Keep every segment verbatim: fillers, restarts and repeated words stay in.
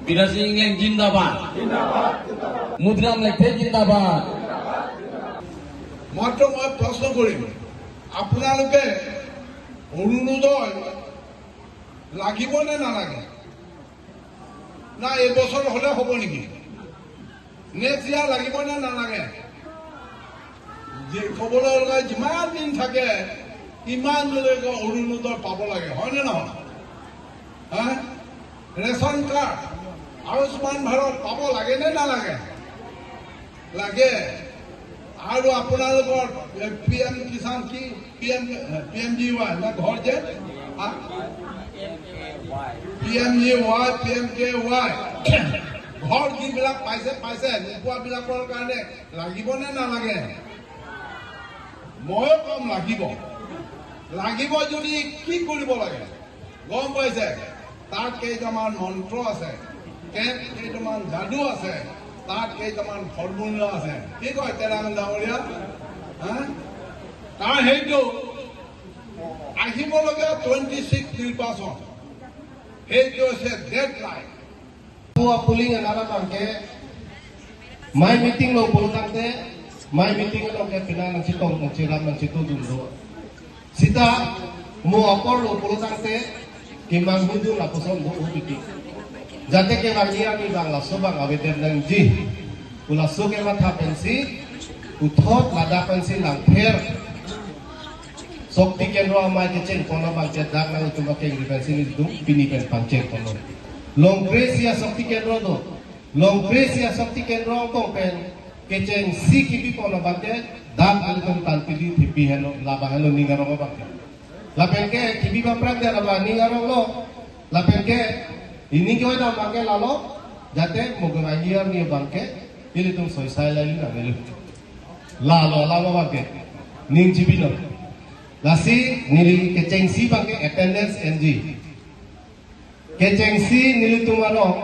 বিদ্যাসিং ইংলেং জিন্দাবাদ। মুদিৰাম লেকথে জিন্দাবাদ। মাত্ৰ মই প্ৰশ্ন কৰিম, আপোনালোকে অৰুণোদয় লাগিব নে নালাগে? না এইবছৰ হ'লে হ'ব নেকি? নেক্সট ইয়াৰ লাগিব নে নালাগে? যে ক'বলৈ গ'লে যিমান দিন থাকে, ইমান দিনলৈকে অৰুণোদয় পাব লাগে, হয়নে নহয়? হা? ৰেচন কাৰ্ড, আয়ুষ্মান ভাৰত পাব লাগে নে নালাগে? লাগে। আৰু আপোনালোকৰ পি এম কিষাণ কি, P M, P M G Y না ঘৰ যে, হা? P M G Y, P M K Y, ঘৰ যিবিলাক পাইছে, পাইছে, নোপোৱাবিলাকৰ কাৰণে লাগিব নে নালাগে? ময়ো কম, লাগিব। লাগিব যদি কি কৰিব লাগে? গম পাইছে? তাত কেইটামান মন্ত্ৰ আছে, কে-, কেইটামান যাদু আছে, তাত কেইটামান ফৰ্মুলা আছে। কি কয় তেৰাং ডাঙৰীয়া? হা? তাৰ সেইটো আহিবলগীয়া টুৱেণ্টি ছিক্স নিৰ্বাচন, সেইটো হৈছে deadline. Pu apuling anara abangke, mai meeting lo pulo tangte, mai meeting lo ke pina nangchetong, nangcherap, nangchetudun do. Sita mo apor lo pulo tangte, kemang hudun lapuson do upiti. Jate kevangji arni abang laso abang avedetnangji. Pu laso kematha pensi, puthot ladak pensi nangpher. Shakti Kendro amei kecheng pon abangke dak nangtum akeng ri pensi nelitum pini pen pangcheng ponlo. Longkre isi a-Shakti Kendro do. Longkre isi a-Shakti Kendro angkong pen kechengsi kipi pon abangke dak nelitum Tanpili Thepi henlo, labang henlo ning arong abangke. Lapenke kipi bang prak dia labang ning arong lo. Lapenke ining kevang abangke lalo, jate mo kevangji arni abangke ilitum soisai lai li nang ilitum. Lalo, lalo abangke. Ning chibino. Lasi neli kechengsi abangke attendance enji. Kechengsi nelitum arong,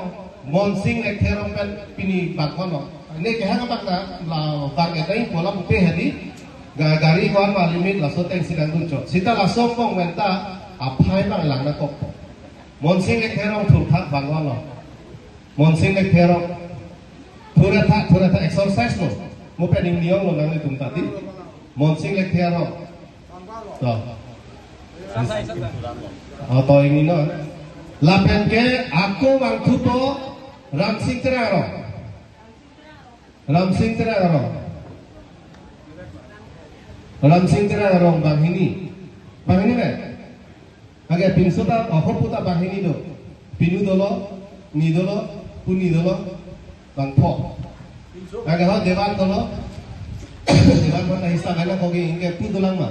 Monsing Lekthe arong pen pini bangkon lo. Ne kehang abang ta, la bang eta ing pola pupe hadi, ga-, gari ko-an ma limit laso atengsi nangdunchot. Sita laso angbong pen ta, aphai abang lang nangkokpo. Monsing Lekthe arong thurthak bangkon lo. Monsing Lekthe arong. Thurthak, thurthak exercise lo. Mo pen ning niong lo nanglitum ta di. Monsing Lekthe arong. To. Oh, to ingni non. Lapenke ako vangthupo Ramsing Terang arong. Ramsing Terang arong. Ramsing Terang arong banghini. Banghini me? Age pinso ta, oh, hopu ta banghini do. Pinu dolo, ni dolo, puni dolo, bangpho. Age ho Devan dolo. Devan mana hisab hai na kogi ingke pu dolang ma.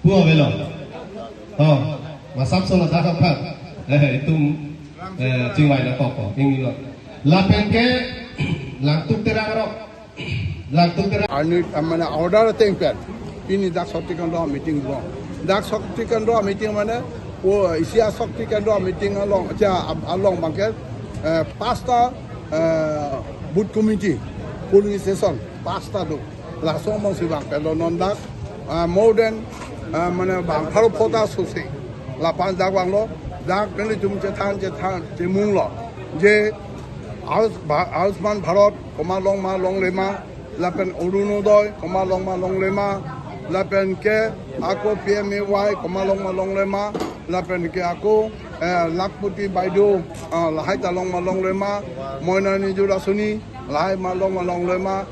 Pu avelo. Oh, masap solo dah apa? Eh, itum, eh, chingvai nangkokpo, ingni lo. Lapenke, Langtuk Terang arong. Langtuk Terang. Arni, ah, mane order ateng pen. Pini dak Shakti Kendro meeting lo. Dak Shakti Kendro meeting mane, o isi a-Shakti Kendro meeting along, acha, ab-, along abangke, eh, pasta, eh, booth committee, polling station, pasta do. Laso angbongsi bang pelo non dak, ah, more than, ah, mane bang pharo phota susi. Lapen dak vanglo, dak nelitum chethan, chethan, chemung lo. Je, Ayus-, Bha-, Ayushman Bharat, komat long ma longle ma, lapen Orunodoi, komat long ma longle ma, lapenke ako P M A Y, komat long ma longle ma, lapenke ako, eh, Lakhpati Baideo, ah, lahai ta long ma longle ma, Moina Nijor Asoni, lahai ma long ma longle ma,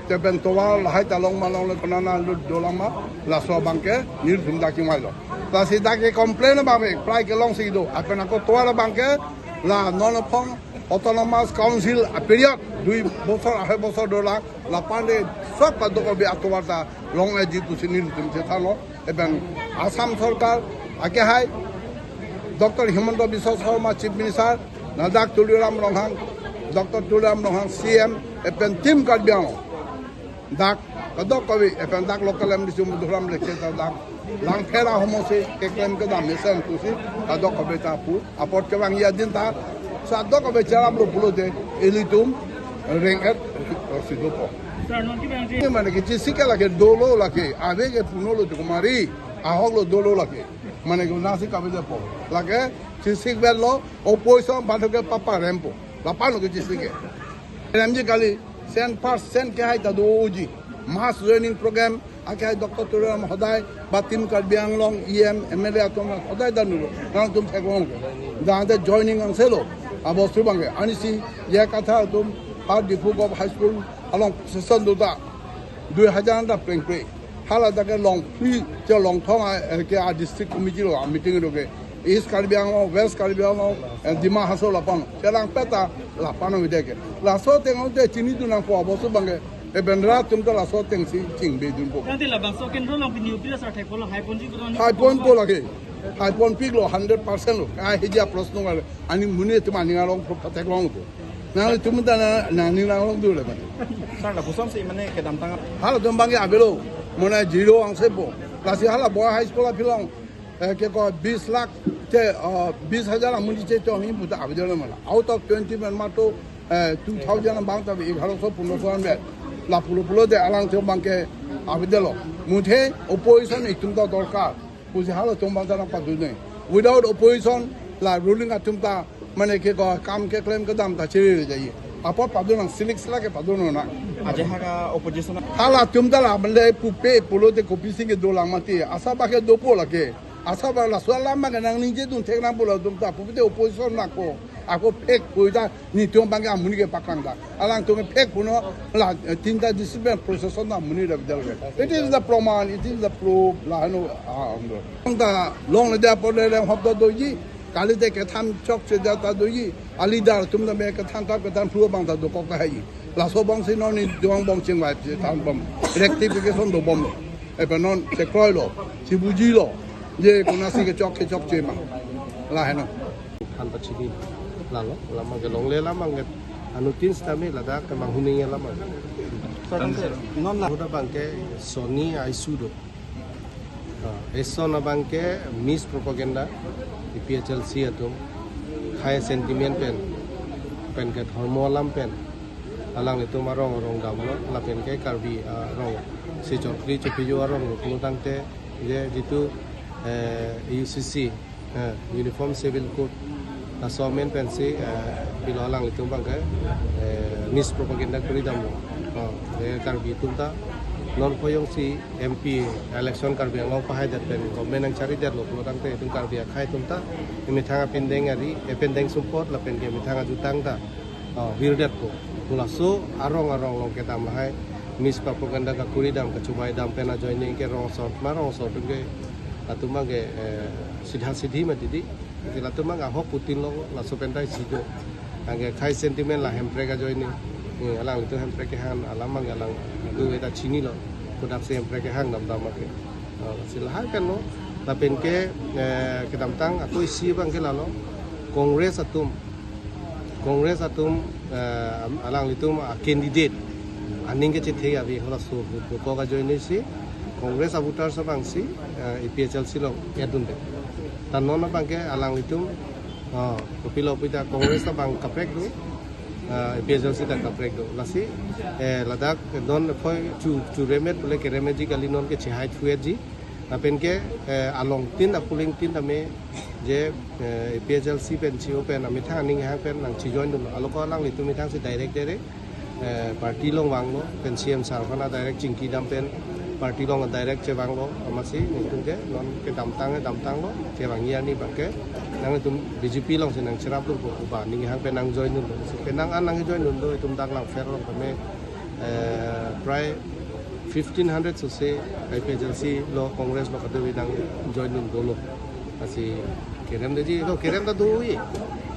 lapen tovar lahai ta long ma longle konana lut dolang ma, laso abangke nelitum dak chingvai lo. Lasi dak ke complain abang prai kelongsi do, lapen ako tovar abangke la non aphong Autonomous Council a-period, dui bosor, arai bosor dolang, lapen de sok kadokave atovar ta long-eji pusi nelitum chethanlo, lapen Assam Sorkar akehai, Doctor Himanta Biswa Sarma Chief Minister, ladak Tuliram Ronghang, Doctor Tuliram Ronghang C M, lapen Team Karbi Anglong. Dak, kadokave, lapen dak local M D C Madhuram Lekthe ta dak. Langpher ahormu si keklem kedam mesen pusi, kadokave ta pu, apot kevangji adin ta, sa kadokave cheraplo pulote, ilitum, reng-et, si dopo. Sir, non kevangji. Ini mane kechisi ke lake dolo lake, ave ke punolo chukumari, ahok lo dolo lake. Mane ke nasi kabe de po. Lake chesik bed lo, opposition badu ke papa rempo. Lapan lo ke chesik ke. Remji kali, cent percent ke hai ta doji. Mass joining program, ake hai Doctor Tuliram hodai, ba Team Karbi Anglong, E M, M L A atum hodai dan dulu. Nangtum theklong ke. Dan te joining angselo. Abostu bangke. Anisi, ya katha atum, pa Diphu Govt High School, along session do ta. Dui hajar anta plengple. Hala ta ke long free, che long thong a, eh, ke a district committee lo, a meeting lo ke. East Karbi Anglong, West Karbi Anglong, eh, Dima Hasao lapan. Che langpet ta lapan ang ide ke. Laso ateng ang te chinidun nangpo abostu bangke. E bendera atum ta laso atengsi chingbedunpo. Tangte labangso kendro along pini U P P asar thekpo lo, haiponji ko. Haiponpo lake. Haiponpik lo, hundred percent lo. Ai hija prosno ngal. Ani muni atum aning along pro theklong to. Nanglitum ta na, na aning along dole mane. Sir, lapuson si mane kedamtang. Halatum bangke avelo. Mane zero angsepo. Lasi hala Boy High School aphi along. Eh, ke ko bis lakh te, eh, bis hajar amonit che chonghi puta avedetlo mane. Out of twenty men matro, eh, two thousand abang ta egharo so pondro so an bet. La pulo pulo te alangtum bangke avedetlo. Muthe opposition itum ta dorkar. Pusi halatum bang ta nangpadunde. Without opposition la ruling atum ta mane ke ko kam keklem kedam ta chiri jaye. Apot padun nang silik sila ke padun nang. Ajahak a-opposition. Halatum ta la mane pupe pulo te kopisi kedolang mati. Asaba ke dopo lake. Asaba laso alam ma ke nangningjedun thek nangpo latum ta. Pupe te opposition nangpo. Ako phek pui ta netum bangke amonit ke paklang ta. Alangtum ke phek puno la, eh, tinta discipline procession ta amonit avedetlo ke. It is the proman, it is the proof la hanu, ah, amdo. Tang ta longle dia pole le hop ta doji. Kali te kethan chokche dia ta doji. A leader atum ta me kethan ta kethan phlu bang ta dokok ta hai. Laso bangsi non netum bang chingvai chethan bom. Rectification dobom lo. Epe non chekroi lo. Chibuji lo. Je konasi kechok kechokche ma. La heno. Phan pachini. Lalo, lamang ke longle lamang ke. Anuttin sitame ladak ke manghuni lamang. Sir, non la. Huda bangke Sony Aisu do. Ah, eson abangke mispropaganda, A P H L C atum, khei sentiment pen, pen ke dhormo alam pen, alanglitum arong arong damlo, lapen ke Karbi, ah, arong, si chokri chopijo arong lo, pulo tangte, je jitu, eh, U C C, eh, Uniform Civil Code, laso amen pensi, eh, pilo alanglitum bangke, eh, mispropaganda kuri damlo. Oh, eh, Karbi atum ta, non pho jongsi M P election Karbi Anglong pahaidet pen government nangcharidetlo pulo tangte itum Karbi akhei atum ta, emethang apindeng ari, epindeng sumpot lapen ke emethang ajutang ta, oh, virdetpo. Laso arong arong along kedam lahai, mispropaganda kakuri dam, kachumai dam pen ajoine ke rong asor, ma rong asor atum ke, atum ke, eh, sidha sidhi mati di. Latum ahok putin lo, laso pen ta isi do. Anke khei sentiment la Hemprek ajoine. Eh, alanglitum Hemprek kehang alam abang alang do eta chinilo. Kodaksi Hemprek kehang dam dam ake. Oh, si lahai pen lo. Lapen ke, eh, kedamtang ako isi bangke lalo. Congress atum. Congress atum, eh, am-, alanglitum a-candidate aning kechethe ave halaso dokok ajoine si Congress a-voters abangsi, eh, A P H L C along edunde. Ta non abangke alanglitum, ah, kopilo pita Congress abang kaprek do, ah, A P H L C ta kaprek do. Lasi, eh, ladak non phoi chu, chu remet pule ke remetji kali non ke chehai thuetji. Lapen ke, eh, along tin a-polling tin tame je, eh, A P H L C pen chi open amethang aning hang pen nangchijoin dunlo. Aloko alanglitum methang si direct direct, eh, party along vanglo, pen C M sir aphan a-direct chingki dam pen party along a-direct chevanglo, amatsi netum ke non kedamtang damtanglo, kevangji arni bangke nangtum B J P alongsi nangcherap dunpo, ba aning hang pen nangjoin dunlo. Si penang an nangjoin dunlo, itum dak Langpher along kami, eh, prai fifteen hundred sose A P H L C lo Congress lo kadokave nangjoin dun dolo. Lasi kerem detji, to kerem ta do-i.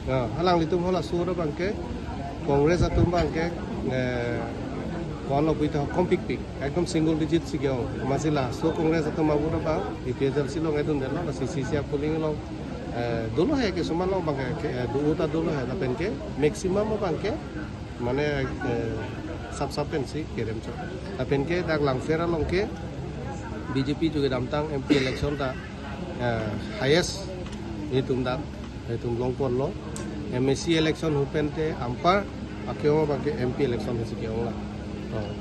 Ya, alanglitum halaso abangke Congress atum abangke, eh, ko-an lo puita kompikpik. Ekdom single digit si ke-ong. Amatsi laso Congress atum abura abang, A P H L C along edundetlo, lasi sisi a-polling along, eh, dolo he ke sumar along abangke, ke, eh, do ta dolo he, lapen ke maximum abangke, mane, eh, sap sap pensi kerem chot. Lapen ke dak Langpher along ke B J P chu kedamtang M P election ta, eh, highest itum dak, itum longponlo. M A C election hu pen te anpar ake-ong abangke M P election si ke-ong la. Oh.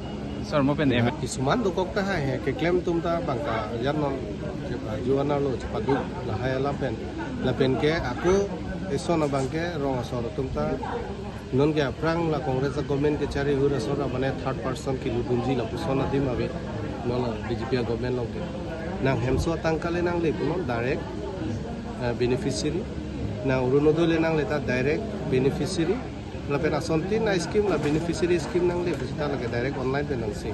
Sir, mo pen em- Kisuman dokok tahai he, keklem atum ta bang ka yan non, chepa juan arlo, chepaduk, lahai alam pen. Lapen ke ako eson abang ke rong asor atum ta non ke aphrang la Congress a-government kechari ahut asor mane third person kelutdunji lapuson adim ave. Non la B J P a-government along ke. Nang hemso atangka le nangle pu non direct, eh, beneficiary. Nang Orunodoi le nangle ta direct beneficiary. Lapen asontin a-scheme la beneficiary scheme nangle pu seta lake direct online pen nangsi.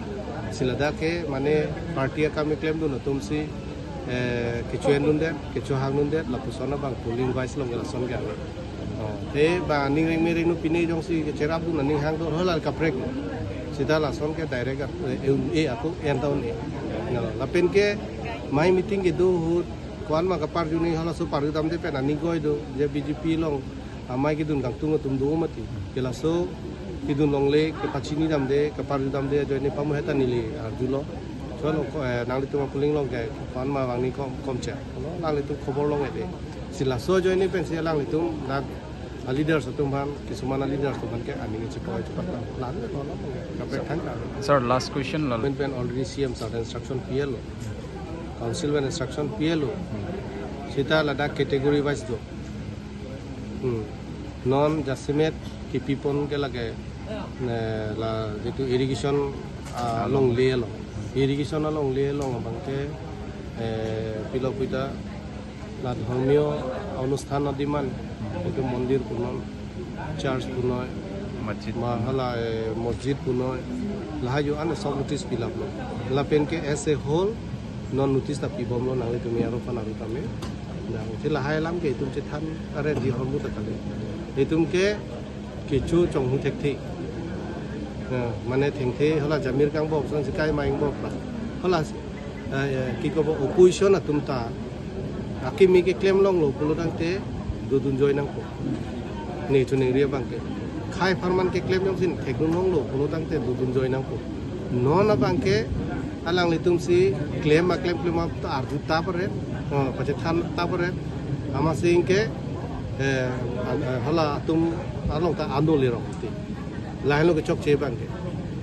Si ladak ke mane party akam keklemdun atum si, eh, kecho-endundet, kechohangdundet, lapuson abang polling wise along ke lason ke ave. Oh, te ba aning rengme rengno pine jongsi kecherapdun aning hang do hola kaprek. Seta lason ke direct, eh, un-e ako en ta un-e. No, lapen ke mai meeting kedo ahut ko-an ma kaparjuni halaso parjudamde pen aning goi do, je B J P along amei kedun kangtung atum do mati. Ke laso kedun longle kepachinidamde, kaparjudamde ajoine pamu heta neli arjulo. Cholo ko, eh, nanglitum a-polling along ke ko-an ma vangni kom, komche. Nanglitum khobor long-ede. Si laso ajoine pensi alanglitum dak a-leaders atum aphan, kisuman a-leaders atum aphan ke aning chepoi chepat lang. Lang lo lo. Kaprek thangta. Sir, last question lo. Government pen already C M sir instruction pilo. Council pen instruction pilo. Seta ladak category wise do. Hmm. Non jasemet kepipon ke lake, eh, la jitu irrigation, ah, alongle lo. Irrigation alongle lo abang ke, eh, pilo puita la dhormiyo onusthan adim an, jitu mondir pu non, church pu noi, masjid ma hala, eh, masjid pu noi, lahai jo an sob notice pilaplo. Lapen ke as a whole non notice ta pibomlo nanglitum aro aphan aru tame. Dang, te lahai alam ke itum chethan are di hormu ta kali. Itum ke kecho chonghu thekthe. Nah, mane thengthe hala jamir kangbok, sang sikai maing bok ba. Hala, eh, eh, ki kobo opposition atum ta akimi keklem longlo pulo tangte dodun joi nangpo. Ne chuneng ri abang ke. Khai apharman keklem jongsi thekdun longlo pulo tangte dodun joi nangpo. Non abang ke alanglitum si klem ma klem klem ma ta arju ta pare. Oh, pachethan ta pare. Amatsi ke, eh, an-, eh, hala atum along ta ando lerong ti. Lahelo kechokche abang ke.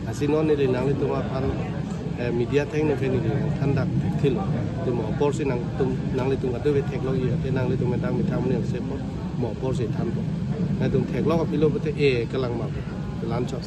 Lasi non neli nanglitum aphan, eh, media athengno ke neli nangthan dak thilo. Te mo apor si nangtum, nanglitum kadokave theklongji, te nanglitum metang methang muni angse apor mo apor si thanpo. Nangtum theklong apilo pute e kelang ma. Kelan chok.